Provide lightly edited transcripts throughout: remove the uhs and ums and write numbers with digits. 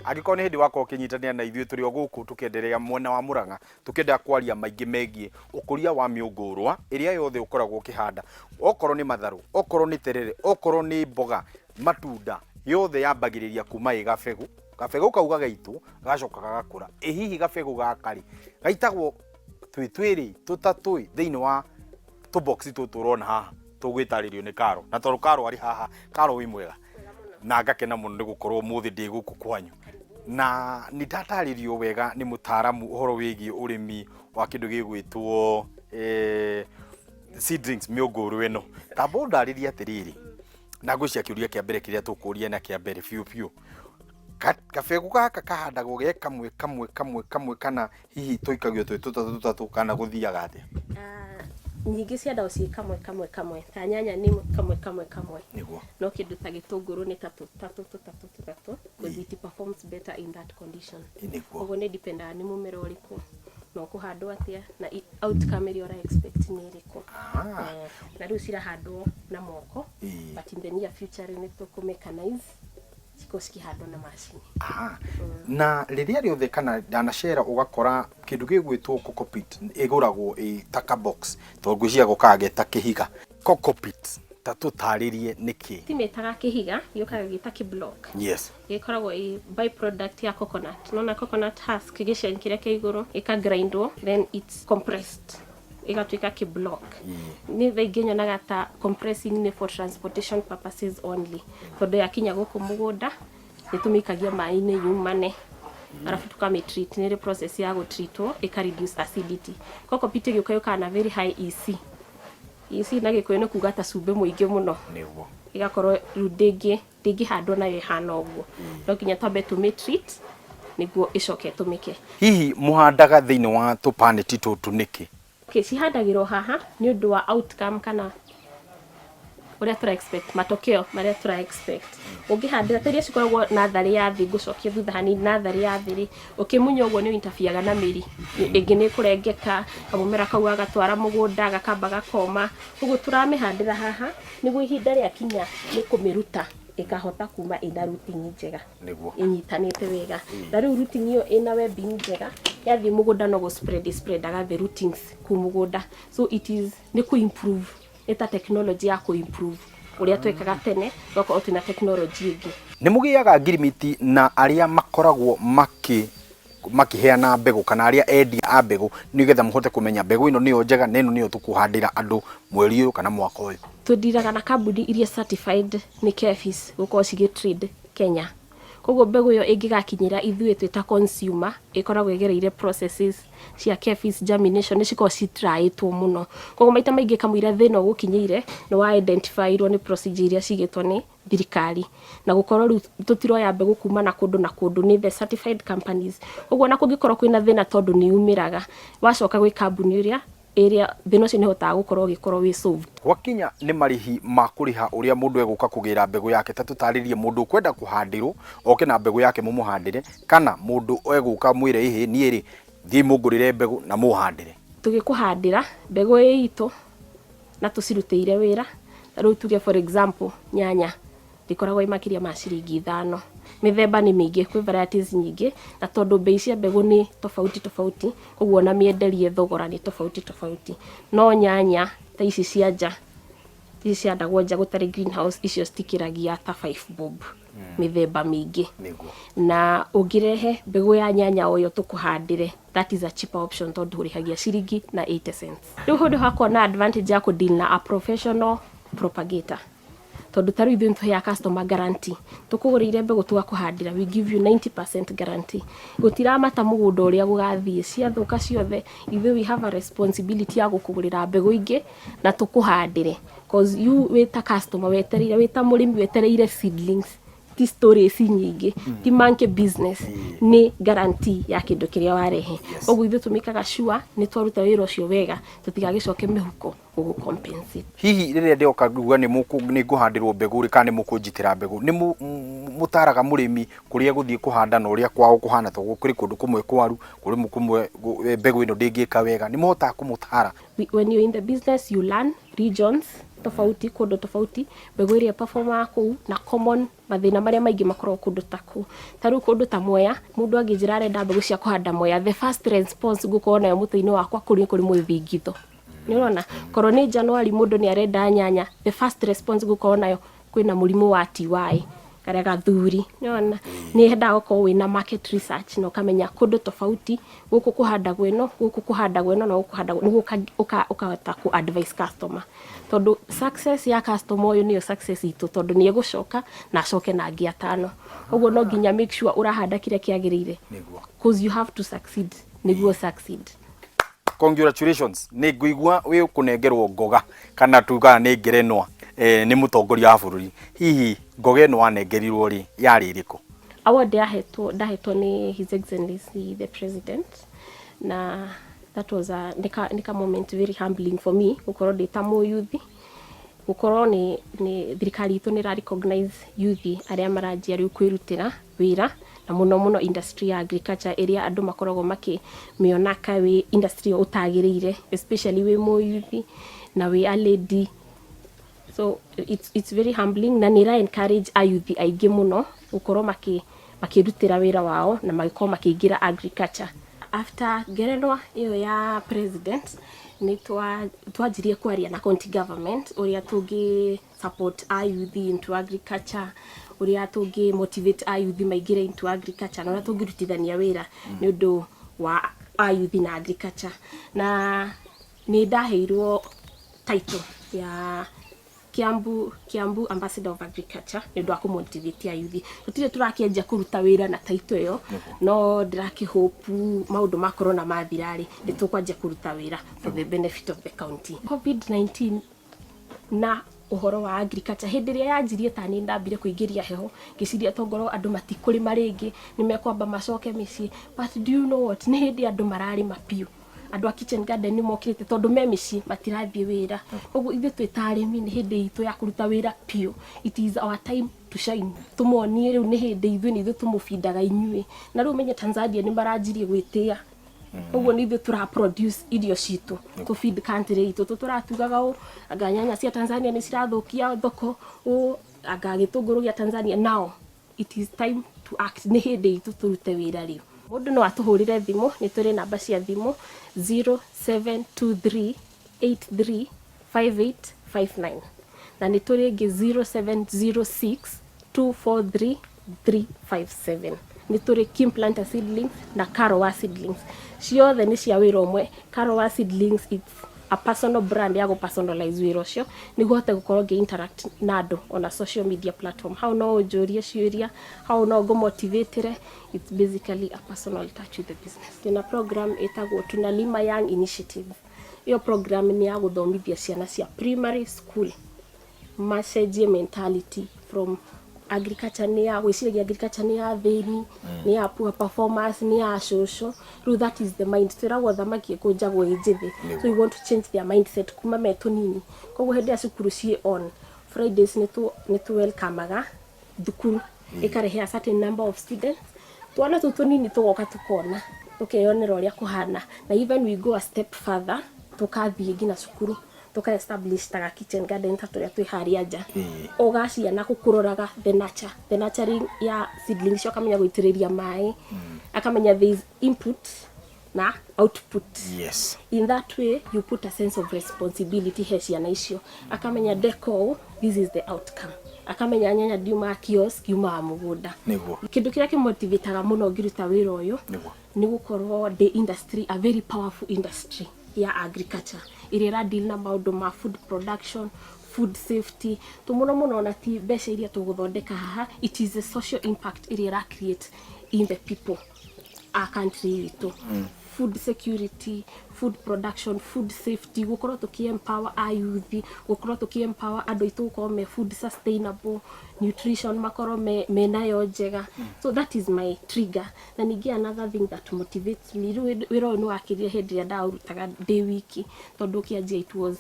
Angĩkorwo nĩ hĩndĩ wakorwo ũkĩnyitanĩra na ithuĩ, tũrĩ o gũkũ tũkĩenderea mwena wa Mũrang'a, tũkĩenda kwaria maingĩ megiĩ ũkũria wa mĩũngũrwa ĩrĩa yothe ũkoragwo ũkĩhanda, okorwo nĩ matharũ, okorwo nĩ terere, okorwo nĩ mboga, matunda, yothe yambagĩrĩria kuma ĩ gabegũ. Gabegũ kau gagaitwo, gagacoka gagakũra. Ĩ hihi gabegũ gaka rĩ, gaitagwo twĩ twĩrĩ, tũtatũ ĩ, thĩinĩ wa tũbox tũtũ ũrona haha tũgwĩtarĩrio nĩ Karo. Na tondũ Karo arĩ haha, Karo wĩ mwega? Na ngakena mũno nĩ gũkorwo ũmũthĩ ndĩ gũkũ kwanyu. Na nĩ ndatarĩrio wega nĩ mũtaaramu ũhoro wĩgiĩ ũrĩmi wa kĩndũ gĩgwĩtwo seedlings, mĩũngũrwa ĩno. Tamba ũndarĩrie atĩrĩrĩ, na ngwĩciria kĩũria kĩa mbere kĩrĩa tũkũria na kĩa mbere biũ biũ, kabegũ gaka kahandagwo ge kamwe kamwe kamwe kamwe, kana hihi tũikagio twĩ tũtatũ tũtatũ, kana gũthiaga atĩa? Ah, nyingĩ ciendagwo ciĩ kamwe kamwe kamwe, ta nyanya nĩ kamwe kamwe kamwe. No kĩndũ ta gĩtũngũrũ nĩ ta tũtatũ tũtatũ tũtatũ, because it performs better in that condition. Koguo nĩ dependaga nĩ mũmera ũrĩkũ na ũkũhandwo atĩa na outcome ĩrĩa ũra expect nĩ ĩrĩkũ. Na rĩu cirahandwo na moko, but in the near future rĩu nĩ tũkũ mechanize, cikorwo cikĩhandwo na macini. Na rĩrĩa rĩothe kana ndanacera ũgakora kĩndũ gĩgwĩtwo cocopeat ĩgũragwo ĩ ta ka box, tondũ ngwĩciria gokaga ge ta kĩhiga. Cocopeat, ta tũtarĩrie nĩkĩ? Timĩtaga kĩhiga, gĩũkaga gĩ ta kĩ block. Gĩkoragwo ĩ byproduct ya coconut. Nona coconut husk, gĩceni kĩrĩa kĩ igũrũ, ĩka grindwo, then it's compressed, ĩgatuĩka kĩ block. Nĩ thaa ingĩ nyonaga ta compressing nĩ for transportation purposes only, tondũ yakinya gũkũ mũgũnda nĩ tũmĩikagia maĩ-inĩ yumane, arabu tũkamĩ treat. Nĩ ĩrĩ process ya gũtreatwo ĩka reduce acidity. Cocopeat ĩgĩũka yũkaga na very high EC. EC na Gĩkũyũ nĩ kuga ta cumbĩ mũingĩ mũno. Ĩgakorwo rĩu ndĩngĩhandwo nayo ĩhana ũguo, no nginya twambe tũmĩ treat nĩguo ĩcoke ĩtũmĩke. Hihi mũhandaga thĩinĩ wa tũpaneti tũtũ nĩkĩ? Okay, cihandagĩrwo haha nĩ ũndũ wa outcome kana ũrĩa tũra expect, matokeo marĩa tũra expect. Ũngĩhandĩra ta iria cikoragwo natharĩ ya thĩ, ngũcokia thutha hanini, natharĩ ya thĩ rĩ, ũkĩmunya ũguo nĩ interferga na mĩri ĩngĩ, nĩ ĩkũrengeka, kamũmera kau agatwara mũgũnda gakamba gakoma. Koguo tũramĩhandĩra haha nĩguo ihinda rĩakinya nĩ kũmĩruta, ĩkahota kuma ĩna rooting njega, ĩnyitanĩte wega. Na rĩu rooting ĩyo ĩna webbing njega, yathiĩ mũgũnda no gũ spread spreadaga the rootings kũu mũgũnda. So it is nĩ kũ improve, nĩ ta technology ya kũ improve ũrĩa twekaga tene, tũgakorwo twĩna technology ĩngĩ. Nĩ mũgĩaga ngirimiti na arĩa makoragwo makĩheana mbegũ kana arĩa endia a mbegũ, nĩgetha mũhote kũmenya mbegũ ĩno nĩyo njega na ĩno nĩyo tũkũhandĩra andũ mweri ũyũ kana mwaka ũyũ? Tũndiraga na kambuni iria certified nĩ KEPHIS gũkorwo cigĩ trade Kenya. Koguo mbegũ ĩyo ĩngĩgakinyĩra ithuĩ twĩ ta consumer, ĩkoragwo ĩgereire processes cia KEPHIS germination, nĩ cikoragwo citryĩtwo mũno. Koguo maita maingĩ kamũira thĩna ũgũkinyĩire nĩ wa identifyirwo nĩ procedure iria cigĩtwo nĩ thirikari, na gũkorwo rĩu tũtiroya mbegũ kuma na kũndũ na kũndũ, nĩ the certified companies. Koguo ona kũngĩkorwo kwĩna thĩna, tondũ nĩ yumĩraga, wacoka gwĩ kambuni ĩrĩa ĩrĩa thĩna ũcio nĩ ũhotaga gũkorwo ũgĩkorwo wĩ solved. Gwakinya nĩ marĩhi ma kũrĩha ũrĩa mũndũ egũka kũgĩra mbegũ yake, ta tũtarĩrie, mũndũ ũkwenda kũhandĩrwo oke na mbegũ yake mũmũhandĩre, kana mũndũ egũka mwĩre, "Ĩhĩ, niĩ rĩ, thiĩ mũngũrĩre mbegũ na mũhandĩre"? Tũgĩkũhandĩra mbegũ ĩ itũ na tũcirutĩire wĩra, ta rĩu tuge for example nyanya ndĩkoragwo ĩ makĩria ma ciringi 5. Mĩthemba nĩ mĩingĩ, kwĩ varieties nyingĩ, na tondũ mbei cia mbegũ nĩ tofauti tofauti, koguo ona mĩenderie thogora nĩ tofauti tofauti. No nyanya ta ici cia nja, ici cihandagwo nja gũtarĩ greenhouse, icio citikĩragia ta 5 bob, mĩthemba mĩingĩ. Na ũngĩrehe mbegũ ya nyanya o ĩyo tũkũhandĩre, that is a cheaper option, tondũ ũrĩhagia ciringi na 80 cents. Rĩu hau nĩho hakoragwo na advantage ya kũ deal na a professional propagator, tondũ ta rĩu ithuĩ nĩtũheaga customer guarantee. Tũkũgũrĩire mbegũ tũgakũhandĩra, we give you 90% guarantee. Gũtiramata mũgũnda ũrĩa gũgathiĩ, ciathũka ciothe, ithuĩ we have a responsibility ya gũkũgũrĩra mbegũ ingĩ na tũkũhandĩre, cause you wĩ ta customer wetereire, wĩ ta mũrĩmi wetereire seedlings, ti stories nyingĩ, ti monkey business, nĩ guarantee ya kĩndũ kĩrĩa warehe. Koguo ithuĩ tũmĩkaga sure nĩ twaruta wĩra ũcio wega, tũtigagĩcoke mĩhuko gũgũ compensate. Hihi rĩrĩa ndĩoka nguga nĩ ngũhandĩrwo mbegũ rĩ, kana nĩ mũkũnjitĩra mbegũ, nĩ mũtaraga mũrĩmi kũrĩa egũthiĩ kũhanda na ũrĩa kwao kũhana? Tondũ kũrĩ kũndũ kũmwe kwaru, kũrĩ kũmwe mbegũ ĩno ndĩngĩka wega. Nĩ mũhotaga kũmũtara? When you're in the business, you learn regions. Tofauti, kũndũ tofauti, mbegũ ĩrĩa performaga kũu na common mathĩna marĩa maingĩ makoragwo kũndũ ta kũu. Ta rĩu kũndũ ta Mwea, mũndũ angĩnjĩra arenda mbegũ cia kũhanda Mwea, the first response ngũkorwo nayo mũtwe-inĩ wakwa kũrĩ kũrĩ mũthingitho. Nĩ ũrona, korwo nĩ January mũndũ nĩ arenda nyanya, the first response ngũkorwo nayo kwĩna mũrimũ wa TY karĩa gathuri. Nĩ ũrona, nĩ yendaga gũkorwo wĩna market research na ũkamenya kũndũ tofauti, gũkũ kũhandagwo ĩno, gũkũ kũhandagwo ĩno na gũkũ kũhandagwo, nĩguo ũkahota kũ advise customer. Tondũ success ya customer ũyũ nĩyo success itũ, tondũ nĩ egũcoka na acoke na angĩ atano. Ũguo no nginya make sure ũrahanda kĩrĩa kĩagĩrĩire. 'Cause you have to succeed nĩguo succeed. Congratulations. Nĩ ngũigua wĩ kũnengerwo ngoga kana tugaga nĩ ngerenwa nĩ mũtongoria wa bũrũri. Hihi ngoga ĩno wanengerirwo rĩ, yarĩ ĩrĩkũ? Award yahetwo, ndahetwo nĩ His Excellency the President, na that was a nĩ ka moment very humbling for me gũkorwo ndĩ ta mũyuthi, gũkorwo nĩ thirikari itũ nĩ ĩra recognize youth arĩa maranjia rĩu kwĩrutĩra wĩra, na mũno mũno industry ya agriculture ĩrĩa andũ makoragwo makĩmĩona ka wĩ industry ĩyo ũtagĩrĩire, especially wĩ mũyuthi na wĩ a lady. So it's very humbling na nĩ ĩra encourage ayuthi aingĩ mũno gũkorwo makĩrutĩra wĩra wao na magĩkorwo makĩingĩra agriculture. After ngerenwa ĩyo ya president, nĩ twanjirie kwaria na county government ũrĩa tũngĩ support ayuthi into agriculture, ũrĩa tũngĩ motivate ayuthi maingĩre into agriculture, na ũrĩa tũngĩrutithania wĩra nĩ ũndũ wa ayuthi na agriculture. Na nĩ ndaheirwo title ya Kiambu Ambassador of Agriculture nĩ ũndũ wa kũmotivate ayuthi. Tũtirĩ tũrakĩanjia kũruta wĩra na title ĩyo, no ndĩrakĩhope maũndũ ma corona mathira rĩ, nĩ tũkwanjia kũruta wĩra for the benefit of the county. COVID-19 na ũhoro wa agriculture, hĩndĩ ĩrĩa yanjirie, ta nĩ ndambire kũingĩria heho, ngĩciria tongorwo andũ matikũrĩma rĩngĩ, nĩ mekwamba macoke mĩciĩ. But do you know what? Nĩ hĩndĩ andũ mararĩma biũ. Andũ a kitchen garden nĩ mokĩrĩte tondũ me mĩciĩ, matirathiĩ wĩra. Koguo ithuĩ twĩ ta arĩmi, nĩ hĩndĩ itũ ya kũruta wĩra biũ. It is our time to shine. Tũmonie rĩu nĩ hĩndĩ ithuĩ nĩ ithuĩ tũmũbindaga inyuĩ. Na rĩu menye Tanzania nĩ maranjirie gwĩtĩa. Ũguo nĩ ithuĩ tũra produce irio citũ tũ feed country itũ. Tũratugaga ũ anga nyanya cia Tanzania nĩ cirathũkia thoko, ũ anga gĩtũngũrũ gĩa Tanzania. Now it is time to act. Nĩ hĩndĩ itũ tũrute wĩra rĩu. Mũndũ no atũhũrĩre thimũ, nĩ tũrĩ namba cia thimũ 0723 835859, na nĩ tũrĩ ĩngĩ 0706 243 357. Nĩ tũrĩ Kim Planter Seedlings na Karowa Seedlings, ciothe nĩ cia wĩra ũmwe. Karowa Seedlings, it's a personal brand ya gũ personalize wĩra ũcio nĩguo hote gũkorwo ngĩ interact na andũ ona social media platform. Hau no ũnjũrie ciũria, hau no ngũmotivatĩre. It's basically a personal touch with the business. Twĩna program ĩtagwo Tunalima Young Initiative. Ĩyo program nĩ ya gũthomithia ciana cia primary school macenjie mentality from agriculture nĩ ya gwĩciragia agriculture nĩ ya thĩni, nĩ ya poor performance, nĩ ya cũcũ. Rĩu that is the mind. Twĩragwo thamaki ĩkũnjagwo ĩ njĩthĩ, so we want to change their mindset kuma me tũnini. Koguo hĩndĩ ya cukuru ciĩ on Fridays, nĩ tũ welcome-aga thukuru ĩkarehe a certain number of students. Twana tũu tũnini tũgoka, tũkona, tũkeyonera ũrĩa kũhana, na even we go a step further, tũkathiĩ nginya cukuru, tũka establish ta ga kitchen garden ta tũrĩa twĩ harĩa nja. Ũgaciana gũkũroraga the nature, the nurturing ya seedlings icio, akamenya gũitĩrĩria maĩ, akamenya there is input na output. In that way you put a sense of responsibility he ciana icio. Akamenya ndeka ũũ, this is the outcome. Akamenya nyanya ndiumaga kiosk, yumaga mũgũnda. Kĩndũ kĩrĩa kĩmotivataga mũno ngĩruta wĩra ũyũ nĩ gũkorwo ndĩ industry, a very powerful industry ya agriculture ĩrĩa ĩra deal na maũndũ ma food production, food safety tũ mũno mũno. Ona ti mbeca iria tũgũthondeka haha, it is a social impact ĩrĩa ĩra create in the people a country itũ. Food security, food production, food safety, gũkorwo tũkĩ empower a youth, gũkorwo tũkĩ empower andũ aitũ gũkorwo me food sustainable nutrition, makorwo me menayo njega. So that is my trigger. Na ningĩ another thing that motivates me, rĩu wĩra ũyũ nĩ wakĩrire hĩndĩ ĩrĩa ndaũrutaga ndĩ wiki, tondũ ũkĩanjia it was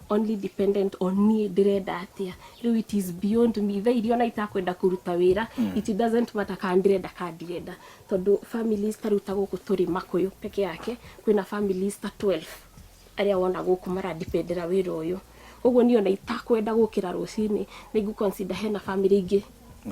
only dependent on niĩ ndĩrenda atĩa. Rĩu it is beyond me. Thaa iria ona itakwenda kũruta wĩra, it doesn't matter kana ndĩrenda kana ndirenda, tondũ families ta rĩu ta gũkũ tũrĩ Makũyũ peke yake, kwĩna families ta 12 arĩa wona gũkũ maradependera wĩra ũyũ. Koguo niĩ ona itakwenda gũkĩra rũcinĩ, nĩ ngũ consider hena family ingĩ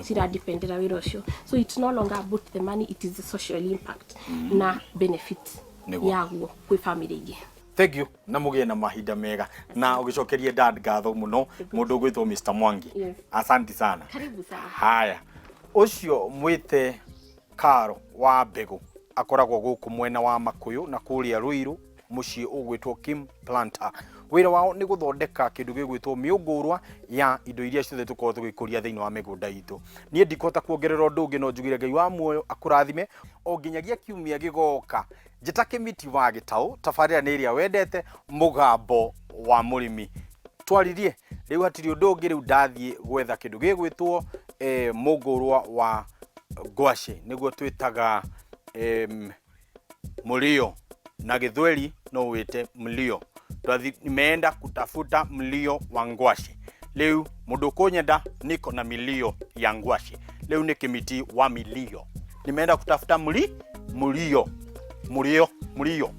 ciradependera wĩra ũcio. So it's no longer about the money, it is the social impact na benefit yaguo kwĩ family ingĩ. Thank you, na mugie na mahinda mega na ugicokerie dad ngatho muno, mundu ugwitwo Mr Mwangi. Yes. Asanti sana. Karibu sana. Haya, ucio mwite Karo wa Mbegu akoragwo guku mwena wa Makuyu na kuria Ruiru, muciĩ ũgwĩtwo Kim Planter. Wĩra wao nĩ gũthondeka kĩndũ gĩgwĩtwo mĩũngũrwa ya indo iria ciothe tũkoragwo tũgĩkũria thĩinĩ wa mĩgũnda itũ. Niĩ ndikũhota kuongerera ũndũ ũngĩ, no njugire Ngai wa muoyo akũrathime o nginyagia kiumia gĩgoka. Njĩta Kĩmiti wa Gĩtaũ, tabarĩra nĩ ĩrĩa wendete, Mũgambo wa Mũrĩmi. Twaririe rĩu, hatirĩ ũndũ ũngĩ, rĩu ndathiĩ gwetha kĩndũ gĩgwĩtwo mũngũrwa wa ngwacĩ, nĩguo twĩtaga mlio na Gĩthweri, no wĩte mlio. Twathi, nimeenda kutafuta mlio wa ngwacĩ. Rĩu mũndũ ũkũnyenda, niko na milio ya ngwacĩ. Rĩu nĩ Kĩmiti wa milio, nimeenda kutafuta mli mlio mlio mlio.